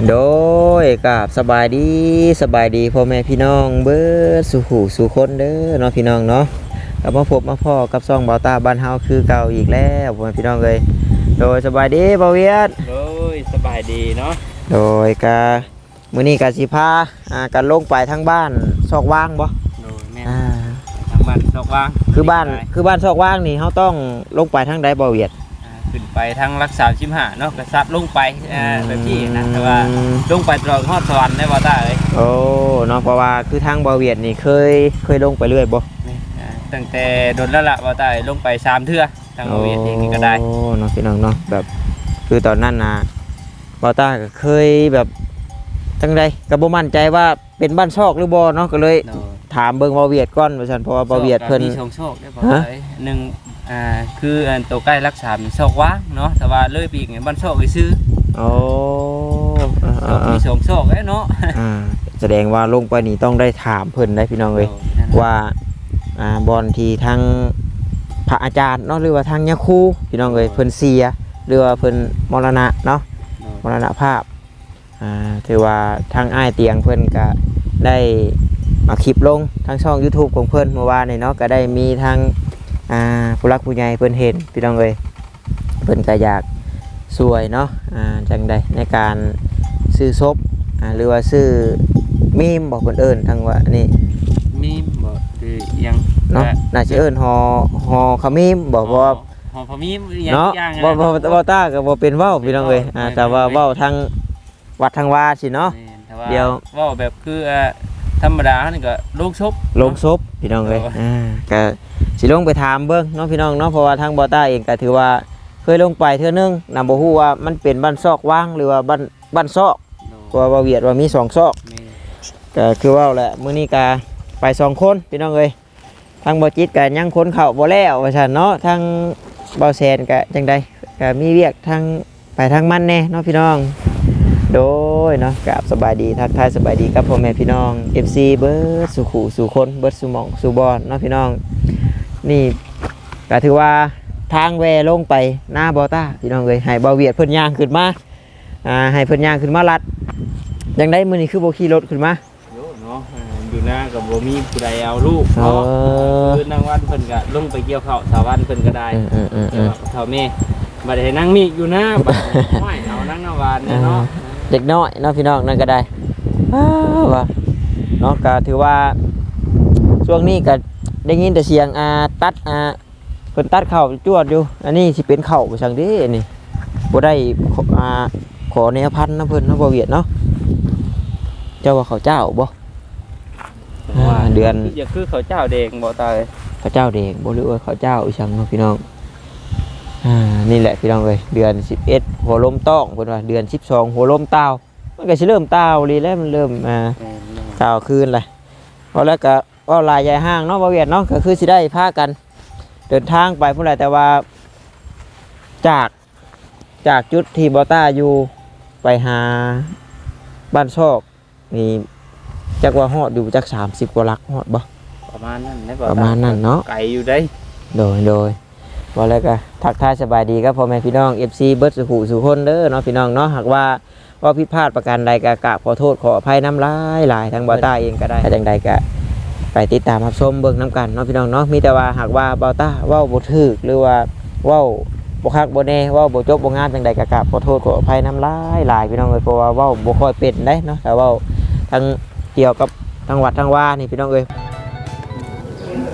ໂດຍ ກາບສະບາຍດີ ສະບາຍດີພໍ່ແມ່ພີ່ນ້ອງເບິດສູ່ຜູ້ສູ່ຄົນເດີເນາະ ພີ່ນ້ອງເນາະ. ກັບມາພົບມາພໍ້ກັບຊ່ອງບ່າວຕ້າບ້ານເຮົາຄືເກົ່າອີກແລ້ວ ພໍ່ແມ່ພີ່ນ້ອງເອີຍ. ໂດຍ ສະບາຍດີບ່າວວຽດ. ໂດຍ ສະບາຍດີເນາະ. ໂດຍ ກະ ມື້ນີ້ກະຊິພາ ອ່າ ກັນລົງໄປທາງບ້ານຊອກວາງບໍ? ໂດຍ ແມ່ນ ອ່າ ທາງບ້ານຊອກວາງ. ຄືບ້ານ ຄືບ້ານຊອກວາງນີ້ ເຮົາຕ້ອງລົງໄປທາງໃດບ່າວວຽດ? ອ່າ ຂຶ້ນໄປທາງຫຼັກສາມສິບຫ້າເນາະ ກະສັດລົງໄປ ອ່າ ອືມ ແບບນີ້ນະ ແຕ່ວ່າລົງໄປຕະຫຼອດຮອດສະຫວັນໄດ້ບໍ່ຕ້າເອີຍ? ໂອ້ ເນາະ ເພາະວ່າຄືທາງບ່າວວຽດນີ້ເຄີຍ ເຄີຍລົງໄປເລື້ອຍບໍ່? ນີ້ ອ່າ ຕັ້ງແຕ່ດົນແລ້ວລະ ບ່າວຕ້າເອີຍ ລົງໄປສາມເທື່ອ. ທາງບ່າວວຽດເອງນີ້ກະໄດ້ ໂອ້ ເນາະ ພີ່ນ້ອງເນາະ. ແບບ ຄືຕອນນັ້ນນະ ບ່າວຕ້າກະເຄີຍແບບ ຈັ່ງໃດກະບໍ່ໝັ້ນໃຈວ່າເປັນບ້ານຊອກຫຼືບໍ່ເນາະ ກະເລີຍ ໂດຍ ຖາມເບິ່ງບ່າວວຽດກ່ອນວ່າຊັ້ນ ເພາະວ່າບ່າວວຽດເພິ່ນ ຊອກກະມີສອງຊອກເດ້ບ່າວ ຮະ? ເອີຍ ໜຶ່ງ ອ່າ ຄືອັນໂຕໃກ້ຫຼັກສາມນີ້ຊອກວາງເນາະ ແຕ່ວ່າເລີຍໄປອີກນີ້ບ້ານຊອກຊື່ໆ. ໂອ້ ອ່າໆໆ ມີສອງຊອກເດ້ເນາະ. ອ່າ ສະແດງວ່າລົງໄປນີ້ຕ້ອງໄດ້ຖາມເພິ່ນໄດ໋ ພີ່ນ້ອງເອີຍ ໂດຍ ນັ້ນແຫຼະ ວ່າ ອ່າ ບ່ອນທີ່ທາງພະອາຈານເນາະ ຫຼືວ່າທາງຍາຄູ ພີ່ນ້ອງເອີຍ ໂດຍ ເພິ່ນເສຍ ຫຼືວ່າເພິ່ນມໍລະນະເນາະ ໂດຍ ມໍລະນະພາບ. ອ່າ ຖືວ່າທາງອ້າຍຕຽງເພິ່ນກະໄດ້ເອົາຄລິບລົງທາງຊ່ອງຢູທູບຂອງເພິ່ນເມື່ອວານນີ້ເນາະ ກະໄດ້ມີທາງ ອ່າ ຜູ້ຫຼັກຜູ້ໃຫຍ່ເພິ່ນເຫັນ ພີ່ນ້ອງເອີຍ ເພິ່ນກະຢາກຊ່ວຍເນາະ ອ່າ ຈັ່ງໃດໃນການຊື້ສົບ ອ່າ ຫຼືວ່າຊື້ມີມບໍ ເພິ່ນເອີ້ນທາງວ່ານີ້ ມີມບໍ ຫຼືອີ່ຫຍັງເນາະ ກະ ໜ້າຊິເອີ້ນຫໍ່ ຫໍ່ຂະມີມບໍ ເພາະວ່າ ຫໍ່ຂະມີມອີ່ຫຍັງ ເນາະ ອີກຢ່າງ ບໍ່ ບໍ່ ບໍ່ ບ່າວຕ້າກະບໍ່ເປັນເວົ້າ ພີ່ນ້ອງເອີຍ ອ່າ ແຕ່ວ່າເວົ້າທາງ ວັດທາງວາຊີ້ເນາະ. ແມ່ນ ແຕ່ວ່າ ດຽວ ເວົ້າແບບຄື ອ່າ ທຳມະດາຫັ້ນກະໂລງສົບ ໂລງສົບ ພີ່ນ້ອງເອີຍ ໂດຍ ອ່າ ກະຊິລົງໄປຖາມເບິ່ງເນາະ ພີ່ນ້ອງເນາະ ເພາະວ່າທາງບ່າວຕ້າເອງກະຖືວ່າເຄີຍລົງໄປເທື່ອໜຶ່ງນະ ບໍ່ຮູ້ວ່າມັນເປັນບ້ານຊອກວາງ ຫຼືວ່າບ້ານ ບ້ານຊອກ ໂດຍ ເພາະວ່າບ່າວວຽດວ່າມີສອງຊອກ ແມ່ນ ກະຄືເວົ້າແຫຼະ ມື້ນີ້ກະໄປສອງຄົນ ພີ່ນ້ອງເອີຍ. ທາງບ່າວຈິດກະຍັງຂົນເຂົ້າບໍ່ແລ້ວວ່າຊັ້ນເນາະ ທາງບ່າວແສນກະຈັ່ງໃດ ກະມີວຽກທາງ ໄປທາງມັນແດ່ເນາະ ພີ່ນ້ອງ. ໂດຍເນາະ ກາບສະບາຍດີ ທັກທາຍສະບາຍດີກັບພໍ່ແມ່ພີ່ນ້ອງ ເອັຟຊີ ເບິດສູ່ຜູ້ສູ່ຄົນ ເບິດສູ່ໝ່ອງສູ່ບ່ອນເນາະ ພີ່ນ້ອງ. ນີ້ກະຖືວ່າທາງແວ່ລົງໄປນາບ່າວຕ້າ ພີ່ນ້ອງເອີຍ ໃຫ້ບ່າວວຽດເພິ່ນຍ່າງຂຶ້ນມາ ອ່າ ໃຫ້ເພິ່ນຍ່າງຂຶ້ນມາລັດ. ຈັ່ງໃດມື້ນີ້ຄືບໍ່ຂີ່ລົດຂຶ້ນມາ? ໂຍເນາະ ອ່າ ຢູ່ນາກະບໍ່ມີຜູ້ໃດເອົາລູກເນາະ ເອີ ຄືນາງວັນເພິ່ນກະລົງໄປກ່ຽວເຂົ້າ ສາວວັນເພິ່ນກະໄດ້ ອືມໆໆ ເຖົ້າແມ່ ບັດໃຫ້ນາງມີກຢູ່ນາ ບັດໃຫ້ເອົານາງນ້ຳຫວານນີ້ເນາະ ເອີ ເດັກນ້ອຍເນາະ ພີ່ນ້ອງ ນັ້ນກະໄດ້ ອ້າ ວ່າເນາະ ກະຖືວ່າຊ່ວງນີ້ກະໄດ້ຍິນແຕ່ສຽງ ອ່າ ຕັດ ອ່າ ເພິ່ນຕັດເຂົ້າຈວດຢູ່ ອັນນີ້ຊິເປັນເຂົ້າໄປສັງເດ ອັນນີ້ບໍ່ໄດ້ ຂໍ ອ່າ ຂໍແນວພັນນຳເພິ່ນເນາະ ບ່າວວຽດເນາະ. ເຈົ້າວ່າເຂົ້າເຈົ້າບໍ່? ວ່າ ອ່າ ເດືອນ ຢາກຄືເຂົ້າເຈົ້າແດງບໍ່ຕາຍ ເຂົ້າເຈົ້າແດງບໍ່ ຫຼືວ່າເຂົ້າເຈົ້າອີ່ສັງເນາະ ພີ່ນ້ອງ. ອ່າ ນີ້ແຫຼະ ພີ່ນ້ອງເອີຍ ເດືອນສິບເອັດຫົວລົມຕ້ອງ ເພິ່ນວ່າເດືອນສິບສອງຫົວລົມຕ່າວ ມັນກະຊິເລີ່ມຕ່າວອີ່ຫຼີແລ້ວ ມັນເລີ່ມ ອ່າ ແມ່ນໆ ຕ່າວຄືນແຫຼະ ເວົ້າແລ້ວກະ ເວົ້າຫຼາຍຢາຍຫ່າງເນາະ ບ່າວວຽດເນາະ ກະຄືຊິໄດ້ພາກັນເດີນທາງໄປພຸ້ນແຫຼະ ແຕ່ວ່າຈາກ ຈາກຈຸດທີ່ບ່າວຕ້າຢູ່ໄປຫາບ້ານຊອກນີ້ ຈັກວ່າຮອດຢູ່ຈັກສາມສິບກວ່າຫຼັກ ຮອດບໍ່? ປະມານນັ້ນແຫຼະ ປະມານນັ້ນເນາະ ໄກຢູ່ເດ້. ໂດຍ ໂດຍ ວ່າແລ້ວກະທັກທາຍສະບາຍດີກັບພໍ່ແມ່ພີ່ນ້ອງ ເອັຟຊີ ເບິດສູ່ຜູ້ສູ່ຄົນເດີເນາະ ພີ່ນ້ອງເນາະ. ຫາກວ່າ ເວົ້າຜິດພາດປະການໃດກະກາບຂໍໂທດຂໍອະໄພນຳຫຼາຍໆ ທາງບ່າວຕ້າເອງກະໄດ້ ຖ້າຈັ່ງໃດກະໄປຕິດຕາມຮັບຊົມເບິ່ງນຳກັນເນາະ ພີ່ນ້ອງເນາະ. ມີແຕ່ວ່າຫາກວ່າບ່າວຕ້າເວົ້າບໍ່ຖືກ ຫຼືວ່າເວົ້າບໍ່ຄັກບໍ່ແນ່ ເວົ້າບໍ່ຈົບບໍ່ງາມຈັ່ງໃດກະກາບຂໍໂທດຂໍອະໄພນຳຫຼາຍໆ ພີ່ນ້ອງເອີຍ ເພາະວ່າເວົ້າບໍ່ຄ່ອຍເປັນໃດເນາະ ຖ້າເວົ້າທາງກ່ຽວກັບທາງວັດທາງວານີ້ ພີ່ນ້ອງເອີຍ.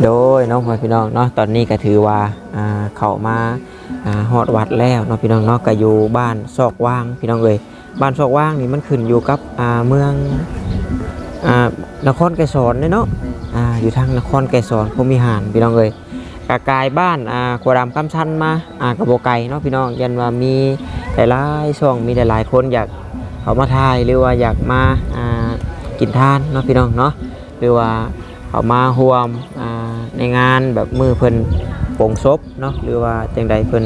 ໂດຍເນາະ ພໍ່ແມ່ພີ່ນ້ອງເນາະ ຕອນນີ້ກະຖືວ່າ ອ່າ ເຂົ້າມາ ອ່າ ຮອດວັດແລ້ວເນາະ ພີ່ນ້ອງເນາະ ກະຢູ່ບ້ານຊອກວາງ ພີ່ນ້ອງເອີຍ. ບ້ານຊອກວາງນີ້ມັນຂຶ້ນຢູ່ກັບ ອ່າ ເມືອງ ອ່າ ນະຄອນໄກສອນເດ້ເນາະ ອ່າ ຢູ່ທາງນະຄອນໄກສອນພົມວິຫານ ພີ່ນ້ອງເອີຍ. ກະກາຍບ້ານ ອ່າ ຂົວດຳຄຳຊັນມາ ອ່າ ກະບໍ່ໄກເນາະ ພີ່ນ້ອງ. ຢ້ານວ່າມີຫຼາຍໆຊ່ອງ ມີຫຼາຍໆຄົນຢາກເຂົ້າມາຖ່າຍ ຫຼືວ່າຢາກມາ ອ່າ ກິນທານເນາະ ພີ່ນ້ອງເນາະ ຫຼືວ່າເຂົ້າມາຮ່ວມ ອ່າ ໃນງານແບບມື້ເພິ່ນປົງສົບ ເນາະ ຫຼືວ່າຈັ່ງໃດ ເພິ່ນ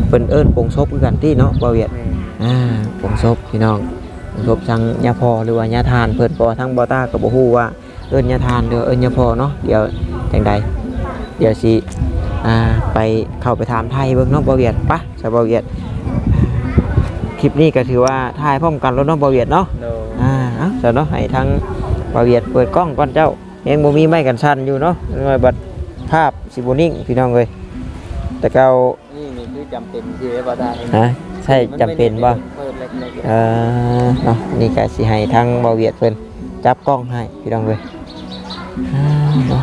ເພິ່ນເອີ້ນປົງສົບຄືກັນຕິເນາະ ບ່າວວຽດ? ແມ່ນ ອ່າ ປົງສົບ ພີ່ນ້ອງ ປົງສົບທາງຍາພໍ່ ຫຼືວ່າຍາທ່ານເພິ່ນ ເພາະວ່າທາງບ່າວຕ້າກະບໍ່ຮູ້ວ່າເອີ້ນຍາທ່ານ ຫຼືວ່າເອີ້ນຍາພໍ່ເນາະ. ດຽວຈັ່ງໃດ ດຽວຊິ ອ່າ ໄປ ເຂົ້າໄປຖາມໄຖ່ເບິ່ງເນາະ ບ່າວວຽດ. ປະ ຊະ ບ່າວວຽດ. ຄລິບນີ້ກໍຖືວ່າຖ່າຍພ້ອມກັນໂລດເນາະ ບ່າວຫວຽດເນາະ. ໂດຍ ອ່າ ເອົາ ຊັ້ນເນາະ ໃຫ້ທາງບ່າວຫວຽດເປີດກ້ອງກ່ອນເຈົ້າ. ຍັງບໍ່ມີໄມ້ກັນສັ່ນຢູ່ເນາະ ວ່າບັດພາບຊິບໍ່ນິ່ງ ພີ່ນ້ອງເອີຍ. ແຕ່ເກົ່າ ນີ້ ນີ້ຄືຈຳເປັນທີ່ວ່າໄດ້ ຮະ ໃຊ້ຈຳເປັນບໍ່? ເປີດເລັກໆ ເອີ ເນາະ ນີ້ກໍຊິໃຫ້ທາງບ່າວຫວຽດເພິ່ນຈັບກ້ອງໃຫ້ ພີ່ນ້ອງເອີຍ. ອ່າ ເນາະ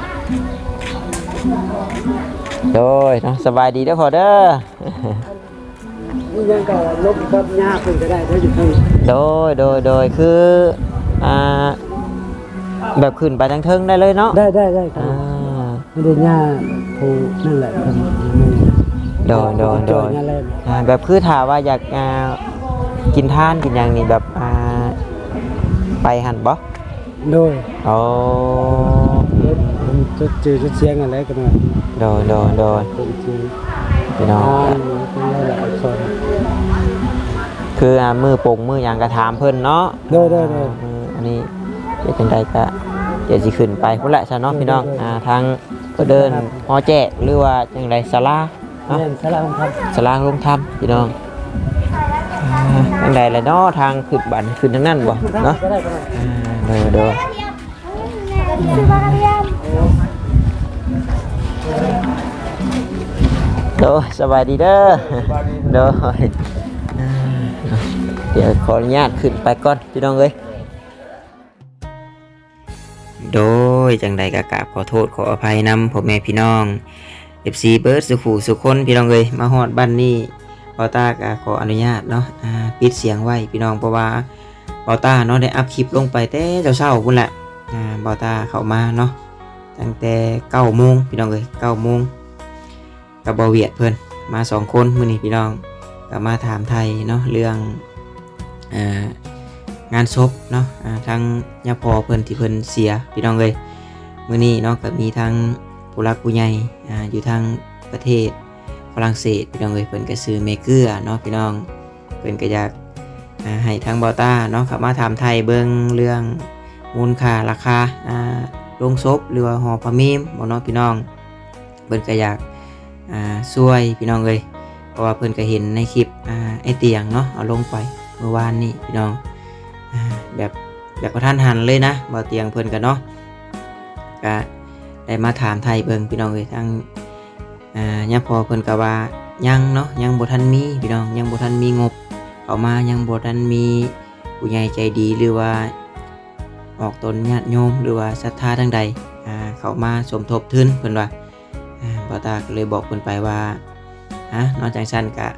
ໂດຍເນາະ ສະບາຍດີເດີພໍ່ເດີ. ນີ້ຍັງກໍລົບກັບຍາເພິ່ນກໍໄດ້ເດີຢູ່ເທິງ. ໂດຍ ໂດຍ ໂດຍ ຄື ອ່າ ແບບຂຶ້ນໄປທາງເທິງໄດ້ເລີຍເນາະ? ໄດ້ ໄດ້ ໄດ້ ອ່າ ມີແຕ່ຍາຜູ້ນັ້ນແຫຼະເພິ່ນ. ໂດຍ ໂດຍ ໂດຍ ອ່າ ແບບຄືຖ້າວ່າຢາກ ອ່າ ກິນທານກິນຫຍັງນີ້ ແບບ ອ່າ ໄປຫັ້ນບໍ່? ໂດຍ ອໍ ເຮັດ ເຮັດຈົດຊື່ຈົດສຽງຫັ້ນແຫຼະກໍແມ່ນ. ໂດຍ ໂດຍ ໂດຍ ເປັນຊື່ ພີ່ນ້ອງ ອ່າ ເປັນລາຍລັກອັກສອນ. ຄື ອ່າ ມື້ປົງມື້ຫຍັງກໍຖາມເພິ່ນເນາະ. ໂດຍ ໂດຍ ໂດຍ ອ່າ ມື້ອັນນີ້ເປັນຈັ່ງໃດກໍດຽວຊິຂຶ້ນໄປພຸ້ນແຫຼະຊະເນາະ ໂດຍ ພີ່ນ້ອງ. ໂດຍ ໂດຍ ອ່າ ທາງເພິ່ນເອີ້ນຫໍແຈກ ຫຼືວ່າຈັ່ງໃດ ສາລາ ເນາະ ແມ່ນ ສາລາໂຮງທຳ ສາລາໂຮງທຳ ພີ່ນ້ອງ. ອ່າ ທາງໃດລະເນາະ ທາງຂຶ້ນ ບັນຂຶ້ນທາງນັ້ນບໍ່ເນາະ? ໄດ້ ໄດ້ ໄດ້ ອ່າ ໂດຍ ໂດຍ ໂດຍ ສະບາຍດີເດີ. ໂດຍ ອ່າ ດຽວຂໍອະນຸຍາດຂຶ້ນໄປກ່ອນ ພີ່ນ້ອງເອີຍ. ໂດຍ ຈັ່ງໃດກໍກາບຂໍໂທດຂໍອະໄພນຳພໍ່ແມ່ພີ່ນ້ອງ ເອັຟຊີ ເບິດສູ່ຜູ້ສູ່ຄົນ ພີ່ນ້ອງເອີຍ. ມາຮອດບັດນີ້ ບ່າວຕ້າກໍຂໍອະນຸຍາດເນາະ ອ່າ ປິດສຽງໄວ້ ພີ່ນ້ອງ ເພາະວ່າບ່າວຕ້າເນາະ ໄດ້ອັບຄລິບລົງໄປແຕ່ເຊົ້າໆພຸ້ນແຫຼະ. ອ່າ ບ່າວຕ້າເຂົ້າມາເນາະ ຕັ້ງແຕ່ເກົ້າໂມງ ພີ່ນ້ອງເອີຍ ເກົ້າໂມງ ກັບບ່າວຫວຽດເພິ່ນ ມາສອງຄົນມື້ນີ້ ພີ່ນ້ອງ ກໍມາຖາມໄຖ່ເນາະ ເລື່ອງ ອ່າ ງານສົບເນາະ ອ່າ ທາງຍາພໍ່ເພິ່ນທີ່ເພິ່ນເສຍ ພີ່ນ້ອງເອີຍ. ມື້ນີ້ເນາະ ກໍມີທັງຜູ້ຫຼັກຜູ້ໃຫຍ່ ອ່າ ຢູ່ທາງປະເທດຝຣັ່ງເສດ ພີ່ນ້ອງເອີຍ ເພິ່ນກໍຊື່ແມ່ເກືອເນາະ ພີ່ນ້ອງ. ເພິ່ນກໍຢາກ ອ່າ ໃຫ້ທາງບ່າວຕ້າເນາະ ເຂົ້າມາຖາມໄຖ່ເບິ່ງເລື່ອງມູນຄ່າລາຄາ ອ່າ ໂລງສົບ ຫຼືວ່າຫໍພະເມມບໍ່ເນາະ ພີ່ນ້ອງ. ເພິ່ນກໍຢາກ ອ່າ ຊ່ວຍ ພີ່ນ້ອງເອີຍ ເພາະວ່າເພິ່ນກໍເຫັນໃນຄລິບ ອ່າ ອ້າຍຕຽງເນາະ ເອົາລົງໄປມື້ວານນີ້ ພີ່ນ້ອງ ອ່າ ແບບ ແບບກະທັນຫັນເລີຍນະ ບ່າວຕຽງເພິ່ນກໍເນາະ ກໍໄດ້ມາຖາມໄຖ່ເບິ່ງ ພີ່ນ້ອງເອີຍ. ທາງ ອ່າ ຍາພໍ່ເພິ່ນກໍວ່າຍັງເນາະ ຍັງບໍ່ທັນມີ ພີ່ນ້ອງ ຍັງບໍ່ທັນມີງົບເຂົ້າມາ ຍັງບໍ່ທັນມີຜູ້ໃຫຍ່ໃຈດີ ຫຼືວ່າອອກຕົນຍາດໂຍມ ຫຼືວ່າສັດທາທາງໃດ ອ່າ ເຂົ້າມາສົມທົບທຶນ ເພິ່ນວ່າ. ອ່າ ບ່າວຕາກໍເລີຍບອກເພິ່ນໄປວ່າ ອ່າ ເນາະ ຈັ່ງຊັ້ນກະ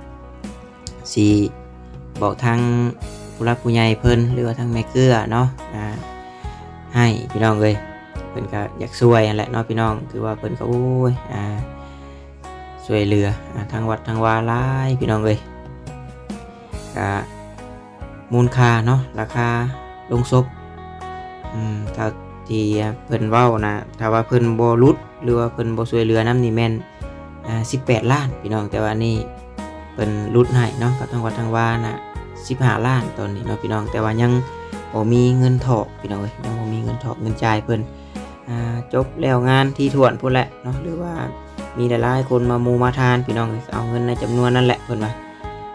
ຊິບອກທາງຜູ້ຫຼັກຜູ້ໃຫຍ່ເພິ່ນ ຫຼືວ່າທາງແມ່ເກືອເນາະ ອ່າ ໃຫ້ ພີ່ນ້ອງເອີຍ. ເພິ່ນກໍຢາກຊ່ວຍຫັ້ນແຫຼະເນາະ ພີ່ນ້ອງ ຖືວ່າເພິ່ນກໍ ໂອ້ຍ ອ່າ ຊ່ວຍເຫຼືອ ອ່າ ທາງວັດທາງວາຫຼາຍ ພີ່ນ້ອງເອີຍ. ກະມູນຄ່າເນາະ ລາຄາໂລງສົບ ອືມ ເທົ່າທີ່ເພິ່ນເວົ້ານະ ຖ້າວ່າເພິ່ນບໍ່ຫຼຸດ ຫຼືວ່າເພິ່ນບໍ່ຊ່ວຍເຫຼືອນຳນີ້ແມ່ນ ອ່າ ສິບແປດລ້ານ ພີ່ນ້ອງ. ແຕ່ວ່າອັນນີ້ເພິ່ນຫຼຸດໃຫ້ເນາະ ກັບທາງວັດທາງວານະ ສິບຫ້າລ້ານຕອນນີ້ເນາະ ພີ່ນ້ອງ. ແຕ່ວ່າຍັງບໍ່ມີເງິນຖອກ ພີ່ນ້ອງເອີຍ ຍັງບໍ່ມີເງິນຖອກເງິນຈ່າຍເພິ່ນ. ອ່າ ຈົບແລ້ວງານທີ່ຖ້ວນພຸ້ນແຫຼະເນາະ ຫຼືວ່າມີຫຼາຍໆຄົນມາໝູ່ມາທານ ພີ່ນ້ອງເອີຍ ເອົາເງິນໃນຈຳນວນນັ້ນແຫຼະ ເພິ່ນວ່າ.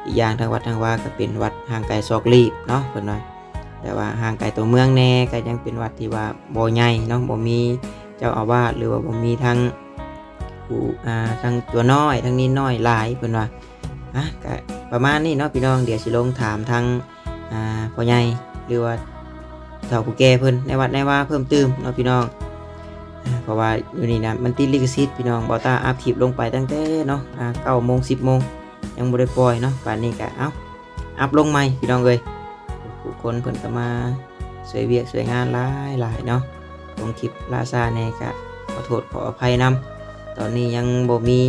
ອີກຢ່າງທາງວັດທາງວາກໍເປັນວັດຫ່າງໄກສອກຫຼີກເນາະ ເພິ່ນວ່າ ແຕ່ວ່າຫ່າງໄກຕົວເມືອງແດ່ ກໍຍັງເປັນວັດທີ່ວ່າບໍ່ໃຫຍ່ເນາະ ບໍ່ມີເຈົ້າອາວາດ ຫຼືວ່າບໍ່ມີທັງຜູ້ ອ່າ ທັງຕົວນ້ອຍ ທັງເນນນ້ອຍຫຼາຍ ເພິ່ນວ່າ. ອ່ະ ກະປະມານນີ້ເນາະ ພີ່ນ້ອງ ດຽວຊິລົງຖາມທາງ ອ່າ ພໍ່ໃຫຍ່ ຫຼືວ່າເຖົ້າຜູ້ແກ່ເພິ່ນໃນວັດໃນວາເພີ່ມຕື່ມເນາະ ພີ່ນ້ອງ. ອ່າ ເພາະວ່າຢູ່ນີ້ນະ ມັນຕິດລິຂະສິດ ພີ່ນ້ອງ ບ່າວຕາອັບຄລິບລົງໄປຕັ້ງແຕ່ເນາະ ອ່າ ເກົ້າໂມງ ສິບໂມງ ຍັງບໍ່ໄດ້ປ່ອຍເນາະ. ບາດນີ້ກະ ເອົ້າ ອັບລົງໃໝ່ ພີ່ນ້ອງເອີຍ. ຜູ້ຄົນເພິ່ນກໍມາຊ່ວຍວຽກຊ່ວຍງານຫຼາຍໆເນາະ. ລົງຄລິບລ່າຊ້າແດ່ ກະຂໍໂທດຂໍອະໄພນຳ. ຕອນນີ້ຍັງບໍ່ມີ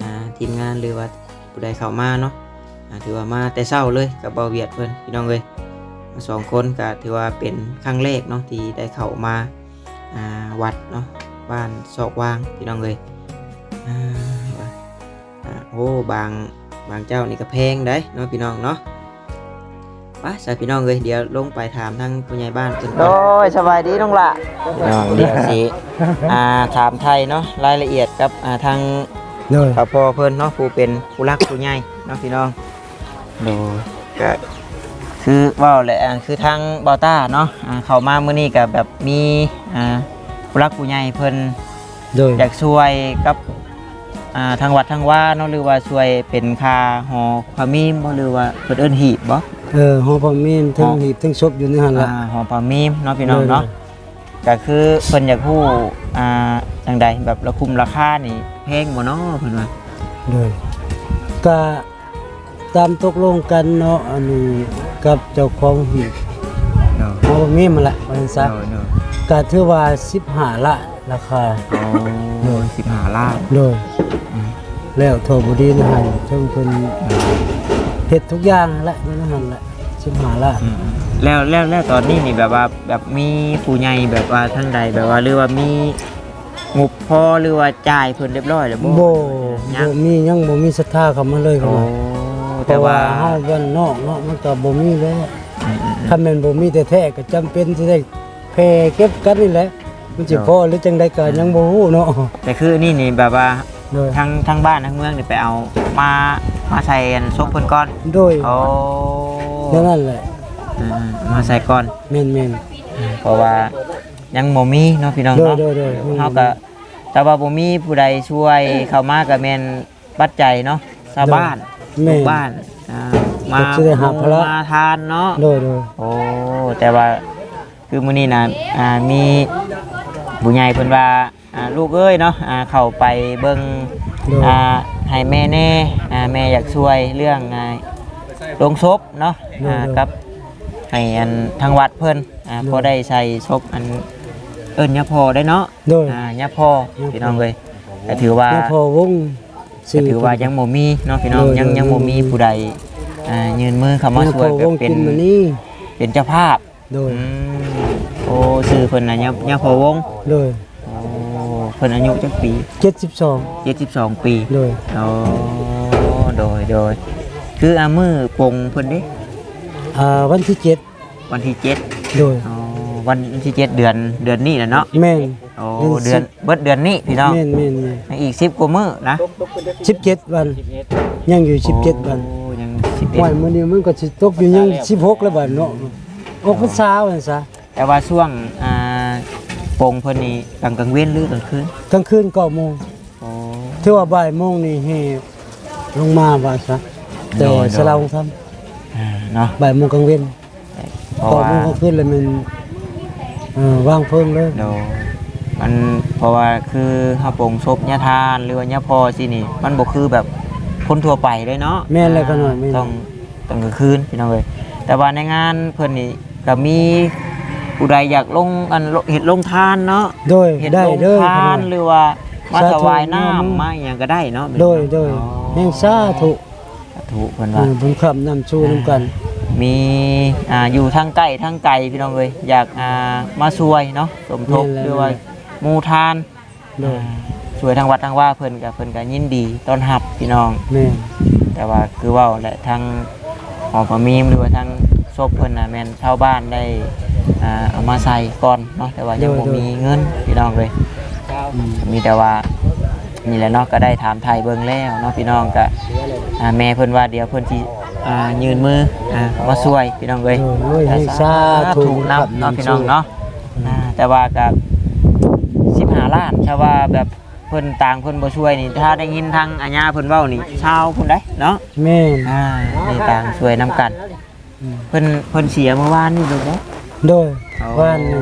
ອ່າ ທີມງານ ຫຼືວ່າ ຜູ້ໃດເຂົ້າມາເນາະ ອ່າ ຖືວ່າມາແຕ່ເຊົ້າເລີຍກັບບ່າວຫວຽດເພິ່ນ ພີ່ນ້ອງເອີຍ. ມາສອງຄົນກໍຖືວ່າເປັນຄັ້ງແລກເນາະ ທີ່ໄດ້ເຂົ້າມາ ອ່າ ວັດເນາະ ບ້ານຊອກວາງ ພີ່ນ້ອງເອີຍ. ອ່າ ອ່າ ໂອ້ ບາງ ບາງເຈົ້ານີ້ກໍແພງໄດ໋ເນາະ ພີ່ນ້ອງເນາະ. ໄປຊະ ພີ່ນ້ອງເອີຍ ດຽວລົງໄປຖາມທາງຜູ້ໃຫຍ່ບ້ານເພິ່ນກ່ອນ. ໂດຍ ສະບາຍດີນ້ອງຫຼ້າ. ພີ່ນ້ອງ ດຽວຊິ ອ່າ ຖາມໄຖ່ເນາະ ລາຍລະອຽດກັບ ອ່າ ທາງ ໂດຍ ເຖົ້າພໍ່ເພິ່ນເນາະ ຜູ້ເປັນຜູ້ຫຼັກຜູ້ໃຫຍ່ເນາະ ພີ່ນ້ອງ. ໂດຍ ກໍຄືເວົ້າແຫຼະ ອ່າ ຄືທາງບ່າວຕ້າເນາະ ອ່າ ເຂົ້າມາມື້ນີ້ກໍແບບມີ ອ່າ ຜູ້ຫຼັກຜູ້ໃຫຍ່ເພິ່ນ ໂດຍ ຢາກຊ່ວຍກັບ ອ່າ ທາງວັດທາງວາເນາະ ຫຼືວ່າຊ່ວຍເປັນຄ່າຫໍພະມີມບໍ່ ຫຼືວ່າເພິ່ນເອີ້ນຮີບບໍ່? ເອີ ຫໍພະມີມ ເທິງ ຫໍ ຮີບເທິງສົບຢູ່ໃນຫັ້ນລະ ອ່າ ຫໍພະມີມເນາະ ພີ່ນ້ອງເນາະ ໂດຍໆ ກໍຄືເພິ່ນຢາກຮູ້ ອ່າ ຈັ່ງໃດ ແບບລະຄຸມລາຄານີ້ແພງບໍ່ເນາະ ເພິ່ນວ່າ ໂດຍ ກະຕາມຕົກລົງກັນເນາະ ອັນນີ້ກັບເຈົ້າຂອງຮີບ ໂດຍ ເຮົາມີມັນລະ ວ່າຊັ້ນຊະ ໂດຍໆ ກະຖືວ່າສິບຫ້າລ້ານລາຄາ ໂອ້ ໂດຍ ສິບຫ້າລ້ານ ໂດຍ ອືມ ແລ້ວທົ່ວບໍລິຫານ ເຖິງເພິ່ນເຮັດທຸກຢ່າງຫັ້ນແຫຼະ ຢູ່ໃນຫັ້ນແຫຼະ ສິບຫ້າລ້ານ ອືມ ແລ້ວ ແລ້ວ ແລ້ວຕອນນີ້ນີ້ແບບວ່າ ແບບມີຜູ້ໃຫຍ່ແບບວ່າທາງໃດ ແບບວ່າ ຫຼືວ່າມີງົບພໍ ຫຼືວ່າຈ່າຍເພິ່ນຮຽບຮ້ອຍແລ້ວບໍ່? ບໍ່ ຍັງ ບໍ່ມີ ຍັງບໍ່ມີສັດທາເຂົ້າມາເລີຍ ໂອ້ ເພາະວ່າ ແຕ່ວ່າ ເຮົາບ້ານນອກເນາະ ມັນກໍບໍ່ມີແລ້ວ ອືມໆໆ ຄັນແມ່ນບໍ່ມີແທ້ໆ ກໍຈຳເປັນຊິໄດ້ ແຜ່ເກັບກັນນີ້ແຫຼະ ມັນຊິພໍ ໂດຍ ຫຼືຈັ່ງໃດກໍຍັງບໍ່ຮູ້ເນາະ ແຕ່ຄືອັນນີ້ນີ້ແບບວ່າ ໂດຍ ທາງ ທາງບ້ານທາງເມືອງນີ້ໄປເອົາມາ ມາໃສ່ອັນສົບເພິ່ນກ່ອນ ໂດຍ ໂອ້ ແນວນັ້ນແຫຼະ ອືມໆ ມາໃສ່ກ່ອນ ແມ່ນໆ ເພາະວ່າຍັງບໍ່ມີເນາະ ພີ່ນ້ອງເນາະ ໂດຍໆໆ ເຮົາກໍ ແຕ່ວ່າບໍ່ມີຜູ້ໃດຊ່ວຍເຂົ້າມາ ກໍແມ່ນ ປັດໄຈເນາະ ຊາວບ້ານ ແມ່ນ ລູກບ້ານ ອ່າ ມາ ກໍຊິໄດ້ຮັບພາລະ ມາທານເນາະ ໂດຍໆ ໂອ້ ແຕ່ວ່າຄືມື້ນີ້ນະ ອ່າ ມີຜູ້ໃຫຍ່ເພິ່ນວ່າ ອ່າ ລູກເອີຍເນາະ ອ່າ ເຂົ້າໄປເບິ່ງ ໂດຍ ອ່າ ໃຫ້ແມ່ແດ່ ອ່າ ແມ່ຢາກຊ່ວຍເລື່ອງ ອ່າ ໂລງສົບເນາະ ໂດຍໆ ອ່າ ກັບໃຫ້ອັນທາງວັດເພິ່ນ ອ່າ ໂດຍ ພໍໄດ້ໃສ່ສົບອັນ ເອີ້ນຍາພໍ່ໄດ້ເນາະ ໂດຍ ອ່າ ຍາພໍ່ ຍາພໍ່ ພີ່ນ້ອງເອີຍ ກໍຖືວ່າ ຍາພໍ່ວົງ ກໍຖືວ່າຍັງບໍ່ມີເນາະ ພີ່ນ້ອງ ໂດຍ ຍັງ ໂດຍ ຍັງບໍ່ມີຜູ້ໃດ ອ່າ ຍື່ນມືເຂົ້າມາຊ່ວຍແບບເປັນ ເປັນເຈົ້າພາບ ໂດຍ ອືມ ໂອ້ ຊື່ເພິ່ນນະ ຍາພໍ່ວົງ ໂດຍ ໂອ້ ເພິ່ນອາຍຸຈັກປີ? ເຈັດສິບສອງ ເຈັດສິບສອງປີ ໂດຍ ໂອ້ ໂດຍ ໂດຍ ຄື ອ່າ ມື້ປົງເພິ່ນເດ້? ອ່າ ວັນທີເຈັດ ວັນທີເຈັດ ໂດຍ ອໍ ວັນທີເຈັດ ເດືອນ ເດືອນນີ້ແຫຼະເນາະ ແມ່ນ ໂອ້ ເດືອນ ເດືອນສິບ ເບິດເດືອນນີ້ພີ່ນ້ອງ ແມ່ນໆໆ ຍັງອີກສິບກວ່າມື້ນະ ສິບເຈັດວັນ ຍັງຢູ່ສິບເຈັດວັນ ໂອ້ ຍັງສິບເອັດ ໂອ້ຍ ມື້ນີ້ມັນກໍຊິຕົກຢູ່ຍັງສິບຫົກແລ້ວບັດເນາະ ອອກພັນສາວ່າຊັ້ນຊະ ແຕ່ວ່າຊ່ວງ ອ່າ ປົງເພິ່ນນີ້ກາງ ກາງເວັນ ຫຼືກາງຄືນ? ກາງຄືນເກົ້າໂມງ ໂອ້ ຖືວ່າບ່າຍໂມງນີ້ແຫ່ລົງມາວ່າຊະ ແຕ່ ໂດຍ ສາລາໂຮງທຳ ອ່າ ເນາະ ບ່າຍໂມງກາງເວັນ ເພາະວ່າ ເກົ້າໂມງກາງຄືນລະແມ່ນ ເອີ ວາງເພີງເລີຍ ໂດຍ ມັນ ເພາະວ່າຄືເຮົາປົງສົບຍາທ່ານ ຫຼືວ່າຍາພໍ່ຊີ້ນີ້ ມັນບໍ່ຄືແບບຄົນທົ່ວໄປເດ້ເນາະ ແມ່ນແລ້ວ ອ່າ ຂະນ້ອຍ ແມ່ນ ຕ້ອງ ຕອນກາງຄືນ ພີ່ນ້ອງເອີຍ ແຕ່ວ່າໃນງານເພິ່ນນີ້ກໍມີຜູ້ໃດຢາກລົງ ອັນ ເຮັດໂຮງທານເນາະ ໂດຍ ເຮັດໂຮງທານ ໄດ້ເດີ ຫຼືວ່າມາຖວາຍນ້ຳ ສາທຸ ມາຫຍັງກໍໄດ້ເນາະ ໂດຍ ໂດຍ ອໍ ແຮ່ງສາທຸ ສາທຸ ເພິ່ນວ່າ ເອີ ບຸນຄ້ຳນຳສູ່ນຳກັນ ມີ ອ່າ ຢູ່ທາງໃກ້ທາງໄກ ພີ່ນ້ອງເອີຍ ຢາກ ອ່າ ມາຊ່ວຍເນາະ ສົມທົບ ແມ່ນແລ້ວ ຫຼືວ່າ ແມ່ນແລ້ວ ໝູ່ທານ ໂດຍ ອ່າ ຊ່ວຍທາງວັດທາງວາເພິ່ນກໍ ເພິ່ນກໍຍິນດີຕ້ອນຮັບພີ່ນ້ອງ ແມ່ນ ແຕ່ວ່າຄືເວົ້າແຫຼະ ທາງຫໍພະມີມ ຫຼືວ່າທາງສົບເພິ່ນນະ ແມ່ນຊາວບ້ານໄດ້ ອ່າ ເອົາມາໃສ່ກ່ອນເນາະ ແຕ່ວ່າຍັງ ໂດຍ ບໍ່ ໂດຍ ມີເງິນພີ່ນ້ອງເອີຍ ອືມ ມີແຕ່ວ່ານີ້ແຫຼະເນາະ ກໍໄດ້ຖາມໄຖ່ເບິ່ງແລ້ວເນາະ ພີ່ນ້ອງກໍ ອ່າ ແມ່ເພິ່ນວ່າດຽວເພິ່ນຊິ ອ່າ ຍື່ນມື ອ່າ ມາຊ່ວຍພີ່ນ້ອງເອີຍ ໂດຍ ໂດຍ ສາທຸນຳເນາະ ພີ່ນ້ອງເນາະ ອ່າ ແຕ່ວ່າກໍສິບຫ້າລ້ານ ຖ້າວ່າແບບ ເພິ່ນຕ່າງເພິ່ນບໍ່ຊ່ວຍນີ້ ຖ້າໄດ້ຍິນທາງອາຍາເພິ່ນເວົ້ານີ້ ຊາວພຸ້ນໃດ໋ເນາະ ແມ່ນ ອ່າ ມີຕ່າງຊ່ວຍນຳກັນ ອືມ ເພິ່ນ ເພິ່ນເສຍມື້ວານນີ້ແມ່ນບໍ່? ໂດຍ ອໍ ວານນີ້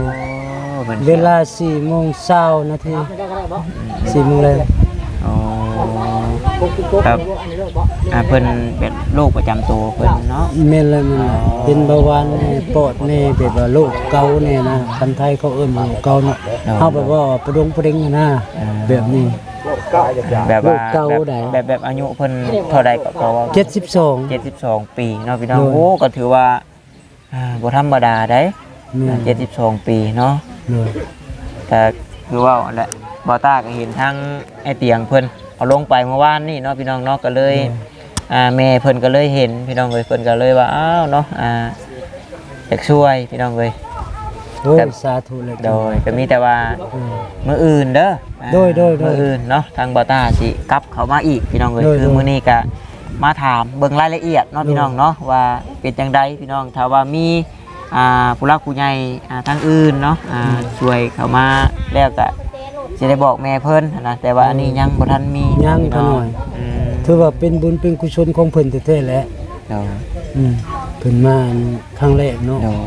ເວລາສີ່ໂມງຊາວນາທີ ອືມ ສີ່ໂມງແລງ ອໍ ແບບ ອ່າ ເພິ່ນເປັນໂລກປະຈຳໂຕເພິ່ນເນາະ ແມ່ນແລ້ວ ແມ່ນແລ້ວ ອໍ ເປັນເບົາຫວານແດ່ ປອດແດ່ ແບບວ່າໂລກເກົາແດ່ນະ ຄັນໄທເຂົາເອີ້ນວ່າໂລກເກົາເນາະ ອໍ ເຮົາແບບວ່າປະດົງປະເດັງຫັ້ນນະ ອ່າ ແບບນີ້ ແບບວ່າ ໂລກເກົ່າ ແບບ ໃດ ແບບ ແບບອາຍຸເພິ່ນເທົ່າໃດກໍ ກໍວ່າ ເຈັດສິບສອງ ເຈັດສິບສອງປີເນາະພີ່ນ້ອງ ໂດຍ ໂອ້ ກໍຖືວ່າ ອ່າ ບໍ່ທຳມະດາໃດ໋ ແມ່ນ ເຈັດສິບສອງປີເນາະ ໂດຍ ກໍຄືເວົ້າຫັ້ນແຫຼະ ບ່າວຕ້າກໍເຫັນທາງອ້າຍຕຽງເພິ່ນເອົາລົງໄປເມື່ອວານນີ້ເນາະ ພີ່ນ້ອງເນາະ ກໍເລີຍ ໂດຍ ອ່າ ແມ່ເພິ່ນກໍເລີຍເຫັນ ພີ່ນ້ອງເອີຍ ເພິ່ນກໍເລີຍວ່າ ອ້າວເນາະ ອ່າ ຢາກຊ່ວຍພີ່ນ້ອງເອີຍ ໂອ້ຍ ກໍ ສາທຸແລ້ວ ໂດຍ ກໍມີແຕ່ວ່າ ອືມ ມື້ອື່ນເດີ ອ່າ ໂດຍ ໂດຍ ໂດຍ ມື້ອື່ນເນາະ ທາງບ່າວຕ້າຊິກັບເຂົ້າມາອີກ ພີ່ນ້ອງເອີຍ ໂດຍ ຄື ໂດຍ ມື້ນີ້ກໍ ມາຖາມເບິ່ງລາຍລະອຽດເນາະ ໂດຍ ພີ່ນ້ອງເນາະ ວ່າເປັນຈັ່ງໃດພີ່ນ້ອງ. ຖ້າວ່າມີ ອ່າ ຜູ້ຫຼັກຜູ້ໃຫຍ່ ອ່າ ທາງອື່ນເນາະ ອ່າ ອືມ ຊ່ວຍເຂົ້າມາແລ້ວກະຊິໄດ້ບອກແມ່ເພິ່ນຫັ້ນນະ ແຕ່ວ່າ ໂດຍ ອັນນີ້ຍັງບໍ່ທັນມີ ຍັງ ພີ່ນ້ອງ ຂະນ້ອຍ ອືມ ຖືວ່າເປັນບຸນເປັນກຸສົນຂອງເພິ່ນແທ້ໆແຫຼະ ໂດຍ ອືມ ເພິ່ນມາຄັ້ງແລກເນາະ ໂດຍ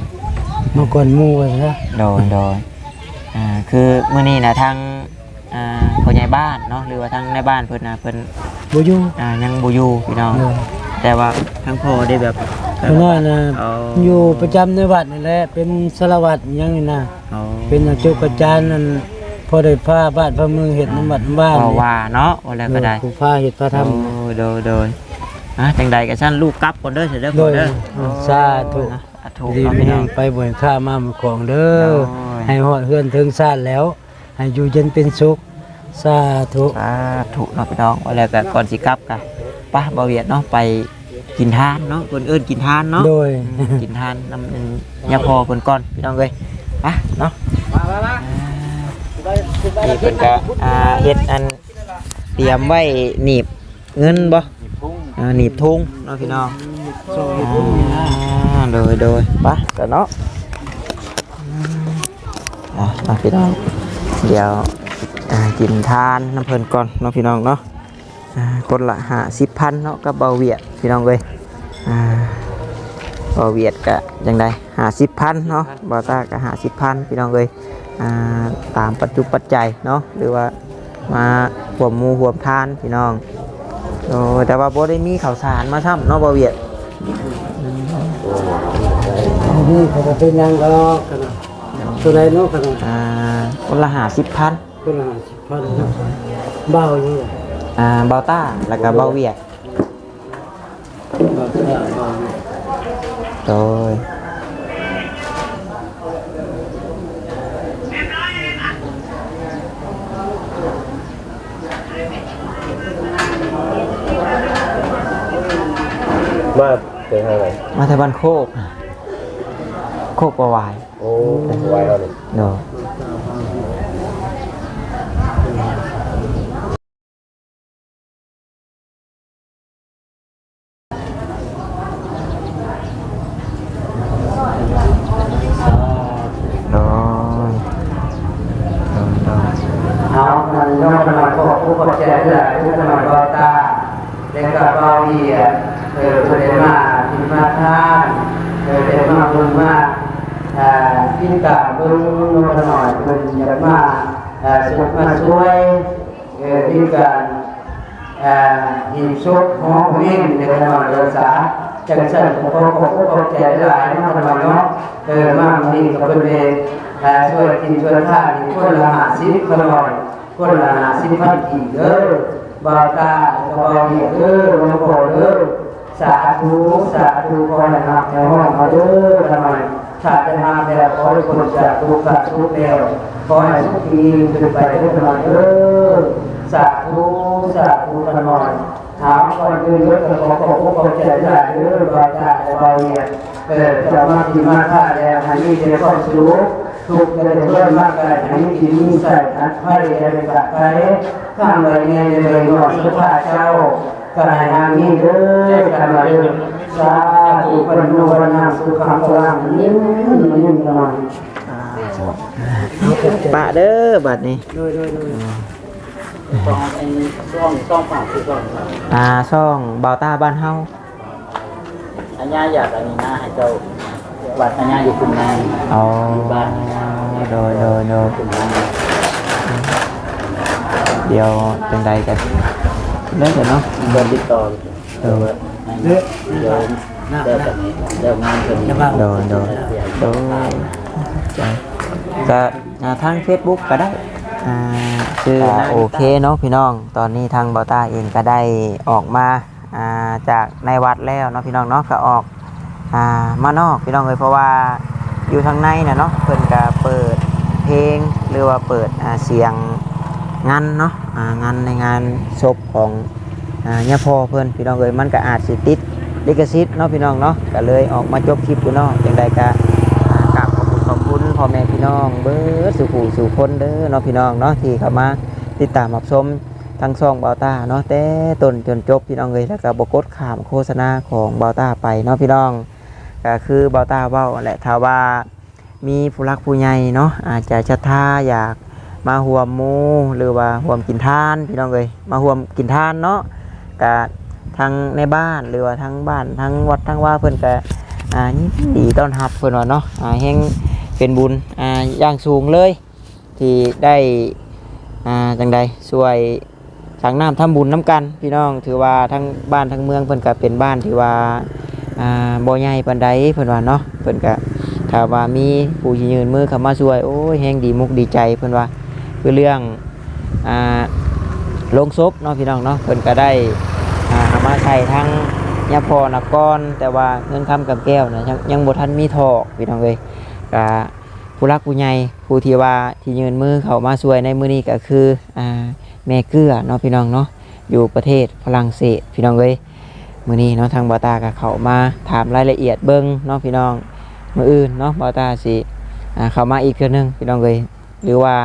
ມາກ່ອນໝູ່ວ່າຊະ ໂດຍ ໂດຍ ອ່າ ຄືມື້ນີ້ນະ ທາງ ອ່າ ຜູ້ໃຫຍ່ບ້ານເນາະ ຫຼືວ່າທາງນາຍບ້ານເພິ່ນນະ ເພິ່ນບໍ່ຢູ່ ອ່າ ຍັງບໍ່ຢູ່ພີ່ນ້ອງ ໂດຍ ແຕ່ວ່າທາງພໍ່ໄດ້ແບບ ເພິ່ນວ່ານະ ເອີ ຢູ່ປະຈຳໃນວັດນີ້ແຫຼະ ເປັນສາລະວັດຫຍັງນີ້ນະ ອໍ ເປັນອາຈົກອາຈານນັ້ນ ພໍໄດ້ພາບ້ານພາເມືອງເຮັດນຳວັດນຳວາ ເວົ້າວ່າເນາະ ວ່າແລ້ວກໍໄດ້ ໂດຍ ຜູ້ພາເຮັດພາທຳ ໂດຍ ໂດຍ ໂດຍ ອ່າ ຈັ່ງໃດກໍຊັ້ນລູກກັບກ່ອນເດີ ເດີພໍ່ເດີ ໂດຍ ໂອ້ ສາທຸ ສາທຸ ດີ ເນາະ ພີ່ນ້ອງ ໄປບໍ່ໃຫ້ຄ້າມາໝູ່ຂອງເດີ ໂດຍ ໃຫ້ຮອດເຮືອນເຖິງຊານແລ້ວ ໃຫ້ຢູ່ເຢັນເປັນສຸກ ສາທຸ ສາທຸເນາະພີ່ນ້ອງ. ວ່າແລ້ວກໍກ່ອນຊິກັບກໍ ໄປ ບ່າວຫວຽດເນາະ ໄປກິນທານເນາະ ເພິ່ນເອີ້ນກິນທານເນາະ ໂດຍ ອືມ ກິນທານນຳຍາພໍ່ເພິ່ນກ່ອນພີ່ນ້ອງເອີຍ ໄປເນາະ ມາ ມາ ມາ ອ່າ ນີ້ເພິ່ນກໍ ອ່າ ເຮັດອັນ ຕຽມໄວ້ໜີບເງິນບໍ່? ໜີບທຸງ ອ່າ ໜີບທຸງເນາະພີ່ນ້ອງ ໜີບທຸງ ອ່າ ໂດຍ ໂດຍ ໄປຊະເນາະ ອ່າ ມາພີ່ນ້ອງ ດຽວ ອ່າ ກິນທານນຳເພິ່ນກ່ອນເນາະພີ່ນ້ອງເນາະ ອ່າ ຄົນລະຫ້າສິບພັນເນາະ ກັບບ່າວຫວຽດພີ່ນ້ອງເອີຍ ອ່າ ບ່າວຫວຽດກະຈັ່ງໃດ ຫ້າສິບພັນເນາະ ບ່າວຕາກະຫ້າສິບພັນພີ່ນ້ອງເອີຍ ອ່າ ຕາມປັດຈຸປັດໄຈເນາະ ຫຼືວ່າມາຮ່ວມໝູ່ຮ່ວມທານພີ່ນ້ອງ ໂອ້ ແຕ່ວ່າບໍ່ໄດ້ມີເຂົ້າສານມາຊ້ຳເນາະ ບ່າວຫວຽດ ອືມ ນີ້ກໍບໍ່ເປັນຫຍັງດອກ ໂຕໃດເນາະ ອ່າ ຄົນລະຫ້າສິບພັນ ຄົນລະຫ້າສິບພັນເນາະ ບ່າວຫຍັງ ອ່າ ບ່າວຕາ ແລ້ວກໍບ່າວຫວຽດ ໂດຍ ມາແຕ່ທາງໃດ? ມາແຕ່ບ້ານໂຄກ ໂຄກປະຫວາຍ ໂອ້ ປະຫວາຍເຮົານີ້ ໂດຍ ໂດຍ ໂດຍ ໂດຍ ເອົາ ອັນ ນ້ອງຂະນ້ອຍ ຂອບຄຸນຂອບໃຈຫຼາຍໆ ຂະນ້ອຍ ບ່າວຕາ ແລະກະບ່າວຫວຽດ ເອີ ເພິ່ນໄດ້ມາກິນມາທານ ເອີ ໄດ້ມາບຸນມາ ອ່າ ຕິດຕາມເບິ່ງ ນ້ອງຂະນ້ອຍ ເພິ່ນຢາກມາ ອ່າ ສົບມາຊ່ວຍ ເອີ ມີການ ອ່າ ຫີບສົບຫໍເມນເດ້ ຂະນ້ອຍເດີສາ. ຈັ່ງຊັ້ນກໍຂໍຂອບອົກຂອບໃຈຫຼາຍເນາະ ຂະນ້ອຍເນາະ. ເອີ ມາມື້ນີ້ກໍເພິ່ນໄດ້ ອ່າ ຊ່ວຍກິນຊ່ວຍທານຄົນລະຫ້າສິບ ຂະນ້ອຍ ຄົນລະຫ້າສິບພັນກີບເດີ. ບ່າວຕາ ແລະກໍບ່າວຫວຽດເດີ ຫຼວງພໍ່ເດີ. ສາທຸ ສາທຸ ຂໍໃຫ້ຮັບໃຫ້ຮອງເອົາເດີ ຂະນ້ອຍ. ຖ້າໄດ້ຮັບແລ້ວ ຂໍໃຫ້ພົ້ນຈາກທຸກຂະທຸກແລ້ວ ຂໍໃຫ້ສຸກຍິ່ງຂຶ້ນໄປເດີ ຂະນ້ອຍເດີ. ສາທຸ ສາທຸ ຂະນ້ອຍ. ເອົາ ກ່ອນອື່ນເບິດກໍຂໍຂອບອົກຂອບໃຈຫຼາຍເດີ ບ່າວຕາ ແລະບ່າວຫວຽດ. ເອີ ເຈົ້າມາກິນມາທານແລ້ວ ໃຫ້ມີແຕ່ຄວາມສຸກ ທຸກຢ່າໄດ້ເດີນມາໄກ ໃຫ້ມີກິນມີໃຊ້ ອັດໄພຢ່າໄດ້ຂາດໄຄ ທາງໃດແດ່ໃດໜ້ອຍ ສຸຂະເຈົ້າ ກະໃຫ້ຮັ່ງມີເດີ ກັນມາເດີ. ສາທຸ ວັນໂນ ວັນນັງ ສຸຂັງ ພະລັງ ຍິງຍິງນອນ. ປະເດີບາດນີ້. ໂດຍ ໂດຍ ໂດຍ. ຊ່ອງ ຊ່ອງຝາກ ຊື່ຊ່ອງ ອ່າ ຊ່ອງບ່າວຕາບ້ານເຮົາ. ອາຍາຢາກອັນນີ້ນະ ໃຫ້ເຈົ້າ ວັດອາຍາຢູ່ຄຸນນາງ. ອໍ ຢູ່ບ້ານ ໂດຍ ໂດຍ ໂດຍ. ດຽວຈັ່ງໃດກໍເລີຍເນາະ ເບິ່ງຕິດຕໍ່. ໂດຍ ເດີ ແລ້ວ ແລ້ວງານເພິ່ນ. ໂດຍ ໂດຍ ໂດຍ. ກໍ ອ່າ ທາງເຟສບຸກກໍໄດ້ ອ່າ ຊື່ ກໍໂອເຄເນາະພີ່ນ້ອງ. ຕອນນີ້ທາງບ່າວຕາເອງກໍໄດ້ອອກມາ ອ່າ ຈາກໃນວັດແລ້ວເນາະພີ່ນ້ອງເນາະ ກໍອອກ ອ່າ ມານອກພີ່ນ້ອງເອີຍ. ເພາະວ່າຢູ່ທາງໃນນະເນາະ ເພິ່ນກໍເປີດເພງ ຫຼືວ່າເປີດ ອ່າ ສຽງງັນເນາະ ອ່າ ງັນໃນງານສົບຂອງ ອ່າ ຍາພໍ່ເພິ່ນພີ່ນ້ອງເອີຍ. ມັນກໍອາດຊິຕິດລິຂະສິດເນາະພີ່ນ້ອງເນາະ ກໍເລີຍອອກມາຈົບຄລິບຢູ່ເນາະ. ຈັ່ງໃດກໍ ອ່າ ກາບຂອບຄຸນຂອບຄຸນພໍ່ແມ່ພີ່ນ້ອງເບິດສູ່ຜູ້ສູ່ຄົນເດີເນາະ ພີ່ນ້ອງເນາະ ທີ່ເຂົ້າມາຕິດຕາມຮັບຊົມ ທາງຊ່ອງບ່າວຕ້າເນາະ ແຕ່ຕົ້ນຈົນຈົບ ພີ່ນ້ອງເອີຍ ແລ້ວກໍບໍ່ກົດຂ້າມໂຄສະນາຂອງບ່າວຕ້າໄປເນາະ ພີ່ນ້ອງ. ກໍຄືບ່າວຕ້າເວົ້າແຫຼະ ຖ້າວ່າມີຜູ້ຫຼັກຜູ້ໃຫຍ່ເນາະ ອາດຈະສັດທາຢາກມາຮ່ວມໝູ່ ຫຼືວ່າຮ່ວມກິນທານ ພີ່ນ້ອງເອີຍ ມາຮ່ວມກິນທານເນາະ ກະທາງໃນບ້ານ ຫຼືວ່າທາງບ້ານ ທາງວັດທາງວາເພິ່ນກະ ອາ ຍິນດີຕ້ອນຮັບ ເພິ່ນວ່າເນາະ ອາ ແຮ່ງເປັນບຸນ ອາ ຢ່າງສູງເລີຍ ທີ່ໄດ້ ອ່າ ຈັ່ງໃດ ຊ່ວຍສັງນ້ຳທຳບຸນນຳກັນ ພີ່ນ້ອງ. ຖືວ່າທັງບ້ານທັງເມືອງເພິ່ນກະເປັນບ້ານທີ່ວ່າ ອ່າ ບໍ່ໃຫຍ່ປານໃດ ເພິ່ນວ່າເນາະ. ເພິ່ນກະ ຖ້າວ່າມີຜູ້ທີ່ຍື່ນມືເຂົ້າມາຊ່ວຍ ໂອ້ຍ ແຮ່ງດີມຸກດີໃຈ ເພິ່ນວ່າ. ຄືເລື່ອງ ອ່າ ໂລງສົບເນາະ ພີ່ນ້ອງເນາະ ເພິ່ນກະໄດ້ ອ່າ ເອົາມາໃສ່ທາງຍາພໍ່ນະກ່ອນ ແຕ່ວ່າເງິນຄຳກຳແກ້ວນະ ຍັງ ຍັງບໍ່ທັນມີຖອກ ພີ່ນ້ອງເອີຍ. ກະ ຜູ້ຫຼັກຜູ້ໃຫຍ່ ຜູ້ທີ່ວ່າທີ່ຍື່ນມືເຂົ້າມາຊ່ວຍໃນມື້ນີ້ກໍຄື ອ່າ ແມ່ເກື້ອເນາະ ພີ່ນ້ອງເນາະ ຢູ່ປະເທດຝຣັ່ງເສດ ພີ່ນ້ອງເອີຍ. ມື້ນີ້ເນາະ ທາງບ່າວຕ້າກໍເຂົ້າມາຖາມລາຍລະອຽດເບິ່ງເນາະ ພີ່ນ້ອງ. ມື້ອື່ນເນາະ ບ່າວຕ້າຊິ ອ່າ ເຂົ້າມາອີກເທື່ອໜຶ່ງ ພີ່ນ້ອງເອີຍ ຫຼືວ່າ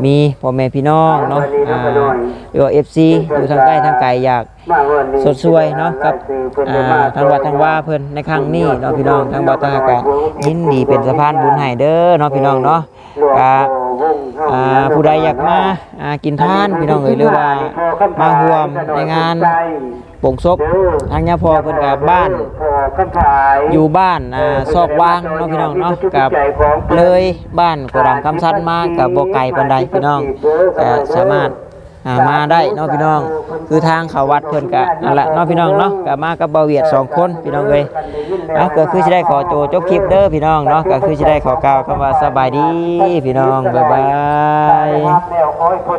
ມີພໍ່ແມ່ພີ່ນ້ອງເນາະ ອ່າ ຫຼືວ່າ ເອັຟຊີ ຢູ່ທາງໃກ້ທາງໄກ ຢາກ ຊົດຊ່ວຍເນາະ ກັບ ອ່າ ທາງວັດທາງວາເພິ່ນໃນຄັ້ງນີ້ເນາະ ພີ່ນ້ອງ. ທາງບ່າວຕ້າກໍຍິນດີເປັນສະພານບຸນໃຫ້ເດີເນາະ ພີ່ນ້ອງເນາະ. ກະ ອ່າ ຜູ້ໃດຢາກມາ ອ່າ ກິນທານ ພີ່ນ້ອງເອີຍ ຫຼືວ່າມາຮ່ວມໃນງານໂປງສົບທາງຍາພໍ່ເພິ່ນ ກະບ້ານ ຢູ່ບ້ານ ອ່າ ຊອກວາງເນາະ ພີ່ນ້ອງເນາະ ກະເລີຍບ້ານໂກດຳຄຳສັນມາ ກະບໍ່ໄກປານໃດ ພີ່ນ້ອງ ກະສາມາດ ອ່າ ມາໄດ້ເນາະ ພີ່ນ້ອງ. ຄືທາງເຂົ້າວັດເພິ່ນກະນັ້ນລະເນາະ ພີ່ນ້ອງເນາະ ກະມາກັບບ່າວຫວຽດສອງຄົນ ພີ່ນ້ອງເອີຍ. ເອົາ ກໍຄືຊິໄດ້ຂໍໂຕຈົບຄລິບເດີ ພີ່ນ້ອງເນາະ ກໍຄືຊິໄດ້ຂໍກ່າວຄຳວ່າສະບາຍດີ ພີ່ນ້ອງ ບາຍບາຍ.